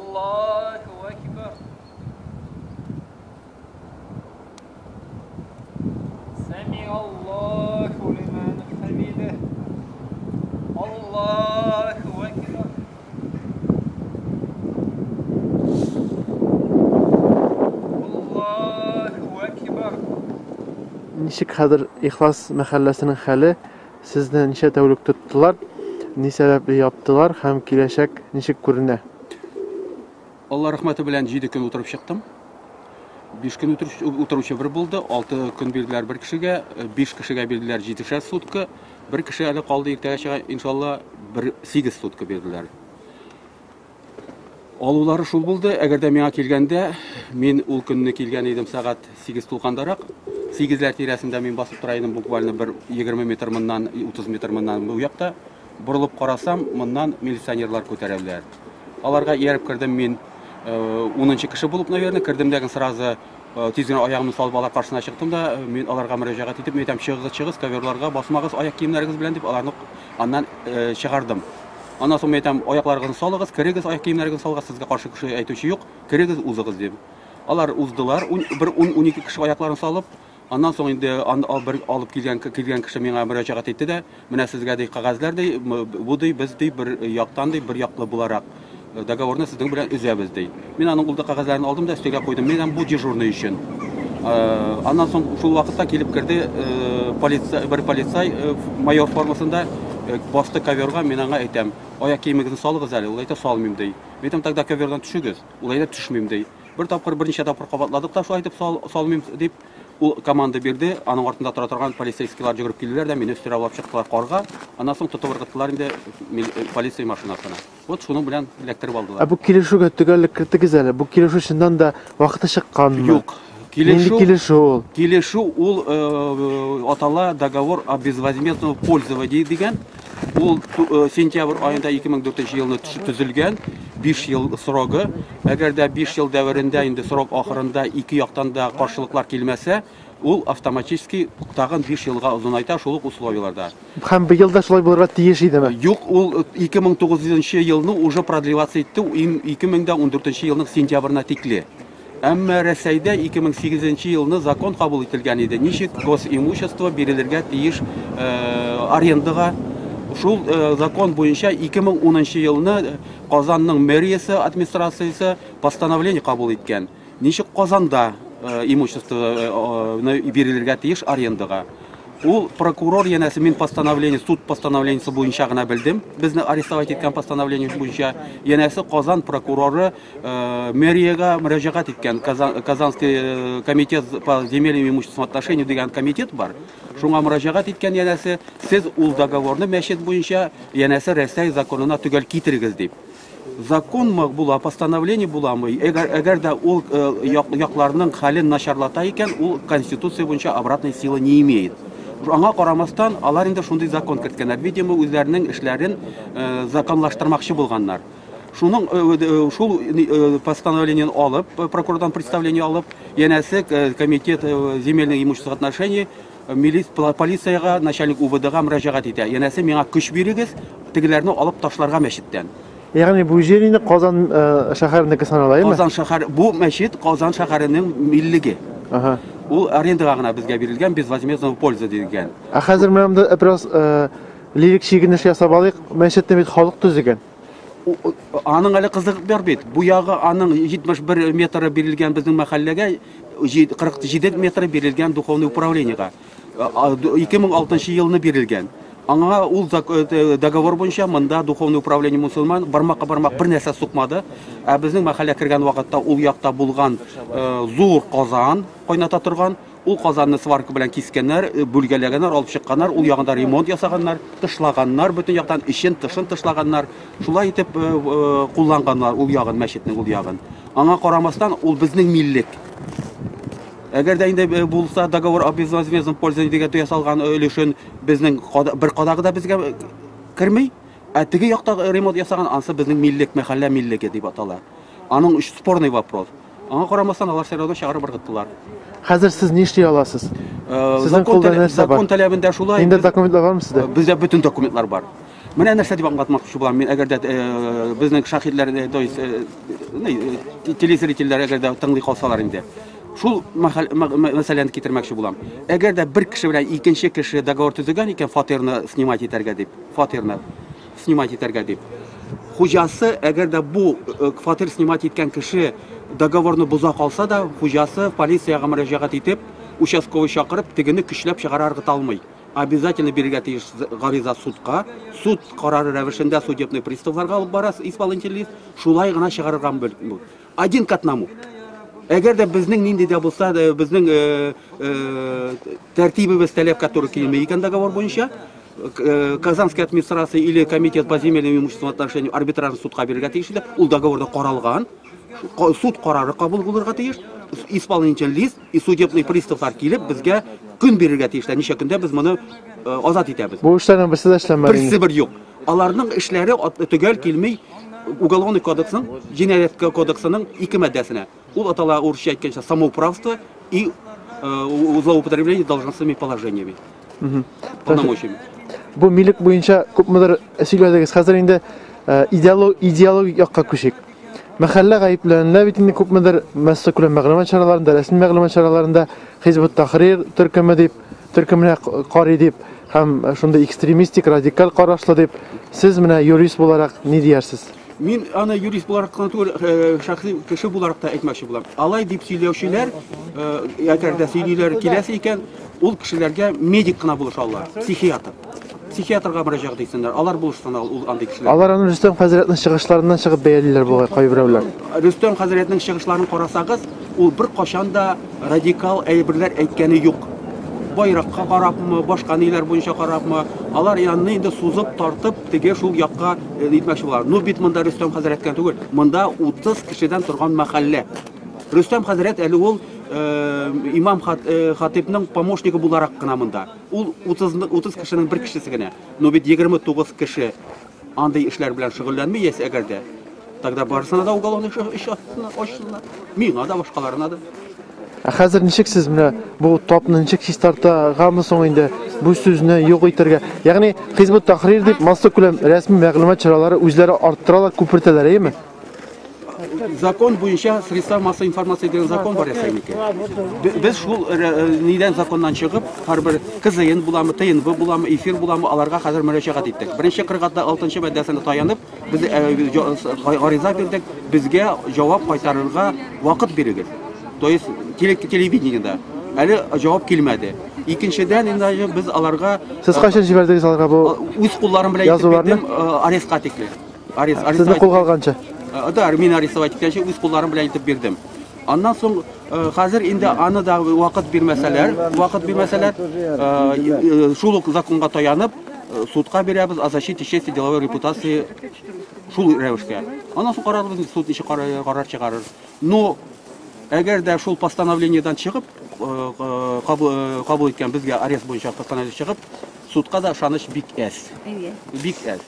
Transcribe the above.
Аллаһу акбар. Сәмиаллаһу лиман хәмидә. Аллаһу акбар. Аллаһу акбар. Ничек хәзер Ихлас мәхәлләсенең хәле? Сезне ничә тәүлек тоттылар? Ни сәбәпле яптылар һәм киләчәк ничек күренә? Алла рәхмәте белән 7 көн утырып чыктым. 5 көн утыручы бер булды, 6 көн бирделәр бер кешегә, 5 кешегә бирделәр 7 сутка, бер кеше әле калды иртәгә чыга, иншалла, бер 8 сутка бирделәр. Алулары шул булды, әгәр дә миңа килгәндә, мин ул көнне килгән идем сәгать 8 тулгандарак, 8-ләр тирәсендә мин басып тора идем, буквально бер 20 метр моннан, 30 метр моннан бу якта. Борылып карасам, моннан милиционерлар күтәрәләр. Аларга ияреп кердем мин, 10 кеше булып, наверное, кердем дә сразу тиз генә аягымны салып алар каршысына чыктым да, мин аларга мөрәҗәгать итеп, мин әйтәм, чыгыгыз, чыгыгыз, коверларга басмагыз аяк киемнәрегез белән дип, аларны аннан чыгардым. Аннан соң мин әйтәм, аякларыгызны салыгыз, керегез, аяк киемнәрегезне салыгыз, сезгә каршы кеше әйтүче юк, керегез, узыгыз дип. Алар уздылар, бер 10-12 кеше аякларын салып, аннан соң инде бер алып килгән килгән кеше миңа мөрәҗәгать итте дә, менә сезгә ди кәгазьләр ди, бу ди, без ди бер яктан ди, бер яклы буларак договорны сезнең белән өзәбез ди. Мин аның ул да кәгазьләрен алдым да өстәлгә куйдым. Мин бу дежурный өчен. Аннан соң шул вакытта килеп керде полицай, бер полицай майор формасында басты коверга, мин аңа әйтәм, аяк киемегезне салыгыз әле. Ул әйтә, салмыйм ди. Мин әйтәм, тогда ковердан төшегез. Ул әйтә, төшмим ди. Бер тапкыр, берничә тапкыр кабатладык та шулай итеп салмыйм дип. Ул команда бирде, аның артында тора торган полицейскийлар йөгереп килделәр дә мине өстерәп алып чыктылар карга. Аннан соң тотып ыргыттылар инде полиция машинасына. Вот шуның белән эләктереп алдылар. Ә бу килешүгә төгәллек кертегез әле. Бу килешү чыннан да вакыты чыкканмы? Юк. Нинди килешү ул? Килешү ул атала договор о безвозмездном пользовании дигән. Ул сентябрь аенда 2004 елны төзелгән, 5 ел срогы. Әгәр дә 5 ел дәверендә инде срок ахырында ике яктан да каршылыклар килмәсә, ул автоматически тагын 5 елга озынайта шул ук условияләрдә. Һәм быел да шулай булырга тиеш идеме? Юк, ул 2009 елны уже продлеваться итте, 2014 елның сентябренә тикле. Әмма Рәсәйдә 2008 елны закон кабул ителгән иде. Ничек госимущество бирелергә тиеш арендага. Шул закон буенча 2010 елны Казанның мэриясе администрациясе постановление кабул иткән. Ничек Казанда имущество бирелергә тиеш арендага. Ул прокурор янәсе мин постановление, суд постановлениесе буенча гына белдем. Безне арестовать иткән постановление буенча янәсе Казан прокуроры мэриягә мөрәҗәгать иткән. Казанский комитет по земельным и имущественным отношениям дигән комитет бар. Шуңа мөрәҗәгать иткән янәсе, сез ул договорны мәчет буенча янәсе Рәсәй законына төгәл китерегез дип. Законмы була, постановление буламы? Әгәр дә ул якларның хәлен начарлата икән, ул конституция буенча обратной силы не имеет. Аңа карамастан, алар инде шундый закон керткәннәр. Видимо, үзләренең эшләрен законлаштырмакчы булганнар. Шуның шул постановлениене алып, прокурордан представление алып, янәсе комитет земельных имущественных отношений полициягә, начальник УВДга мөрәҗәгать итә. Янәсе миңа көч бирегез, тегеләрне алып ташларга мәчеттән. Ягъни бу җир инде Казан шәһәренеке санала, әйеме? Казан шәһәр, бу мәчет Казан шәһәренең миллеге. Ага. Ул арендага гына безгә бирелгән, безвозмездного польза дигән. Ә хәзер менә монда бераз лирик чигенеш ясап алыйк. Мәчетне бит халык төзегән. Аның әле кызык бар бит. Бу ягы аның 71 метры бирелгән безнең мәхәлләгә, 47 метры бирелгән духовный управлениега. 2006 елны бирелгән. Аңа ул договор буенча монда духовный управление мусульман бармакка бармак бер нәрсә сукмады. Ә безнең мәхәллә кергән вакытта ул якта булган зур казан кайната торган. Ул казанны сварка белән кискәннәр, бүлгәләгәннәр, алып чыкканнар, ул ягында ремонт ясаганнар, тышлаганнар, бөтен яктан эчен, тышын тышлаганнар. Шулай итеп кулланганнар ул ягын, мәчетнең ул ягын. Аңа карамастан, ул безнең миллек. Әгәр дә инде булса договор о безвозмездном пользовании дигән ясалган өлешен безнең бер кадагы да безгә керми, ә теге якта ремонт ясаган ансы безнең миллек, мәхәллә миллеге дип атала. Аның өч спорный вопрос. Аңа карамастан алар все равно чыгарып ыргыттылар. Хәзер сез ни эшли аласыз? Сезнең кулда нәрсә бар? Закон таләбендә шулай. Инде документлар бармы сездә? Бездә бөтен документлар бар. Менә нәрсә дип аңлатмакчы булам мин, әгәр дә безнең шаһитләр, то есть телезрительләр әгәр дә тыңлый калсалар инде. Шул мәсьәләне китермәкче булам. Әгәр дә бер кеше белән икенче кеше договор төзегән икән, фатирны снимать итәргә дип, фатирны снимать итәргә дип. Хуҗасы, әгәр дә бу фатир снимать иткән кеше договорны боза калса да, хуҗасы полициягә мөрәҗәгать итеп, участковый чакырып, тегене көчләп чыгара ыргыта алмый. Обязательно бирергә тиеш гариза судка. Суд карары рәвешендә судебный приставларга алып бара исполнитель лист, шулай гына чыгарырга мөмкин. Один к одному. Әгәр дә безнең нинди дә булса безнең тәртибебез таләпкә туры килми икән договор буенча, Казанская администрация или комитет по земельным имущественным отношениям арбитражный судка бирергә тиеш иде. Ул договорда каралган. Суд карары кабул булырга тиеш. Исполнительный лист и судебный приставлар килеп безгә көн бирергә тиешләр. Ничә көндә без моны азат итәбез. Бу эшләрнең берсе дә эшләнмәде. Берсе бер юк. Аларның эшләре төгәл килми Уголовный кодексның, җинаять кодексының ике маддәсенә. Ул атала урысча әйткәнчә самоуправство и злоупотребление должностными положениями. Полномочиями. Бу милек буенча күпмедер сөйләдегез. Хәзер инде идеологик якка күчик. Мәхәллә гаепләнелә бит инде күпмедер массакүләм мәгълүмат чараларында, рәсми мәгълүмат чараларында Хизб ут-Тахрир төркеме дип, төркеменә карый дип һәм шундый экстремистик, радикаль карашлы дип, сез менә юрист буларак ни диярсез? Мин аны юрист буларак кына түгел, шәхси кеше буларак та әйтмәкче булам. Алай дип сөйләүчеләр, әгәр дә сөйлиләр киләсе икән, ул кешеләргә медик кына булыша ала, психиатр. Психиатрга мөрәҗәгать итсеннәр, алар булышсын ул андый кешеләр. Алар аны Рөстәм хәзрәтнең чыгышларыннан чыгып бәялиләр бугай кайберәүләр. Рөстәм хәзрәтнең чыгышларын карасагыз, ул бер кашан да радикал әйберләр әйткәне юк. Байракка карапмы, башка ниләр буенча карапмы, алар янны инде сузып тартып теге шул якка итмәкче булалар. Ну бит монда Рөстәм хәзрәткә түгел, монда 30 кешедән торган мәхәллә. Рөстәм хәзрәт әле ул имам хатибның помощнигы буларак кына монда. Ул 30 кешенең бер кешесе генә. Но бит 29 кеше андый эшләр белән шөгыльләнми, яисә әгәр дә. Тогда барысына да уголовный эш ачсыннар. Миңа да, башкаларына да. Ә хәзер ничек сез менә бу тапны ничек чистартагамы соң инде бу сүзне юк итәргә? Ягъни Хизб ут-Тахрир дип массакүләм рәсми мәгълүмат чаралары үзләре арттыралар, күпертәләр, әйеме? Закон буенча средства массовой информации дигән закон бар Рәсәйнеке. Без шул нидән законнан чыгып, һәрбер КЗН буламы, ТНВ буламы, эфир буламы, аларга хәзер мөрәҗәгать иттек. Беренче 46 маддәсенә таянып, без гариза бирдек, безгә җавап кайтарырга вакыт бирегез. То есть телевидениедә әле җавап килмәде. Икенчедән инде без аларга Сез кайчан җибәрдегез аларга бу үз кулларым белән итеп бирдем, арестка тикле. Арест, Сезне кулга алганчы? Да, мин арестовать иткәнче үз кулларым белән итеп бирдем. Аннан соң хәзер инде аны да вакыт бирмәсәләр, шул ук законга таянып, судка бирәбез о защите чести деловой репутации шул рәвешкә. Аннан соң карарбыз, суд ничек карар чыгарыр. Но әгәр дә шул постановлениедән чыгып, кабул иткән безгә арест буенча постановление чыгып, судка да ышаныч бик әз. Бик әз.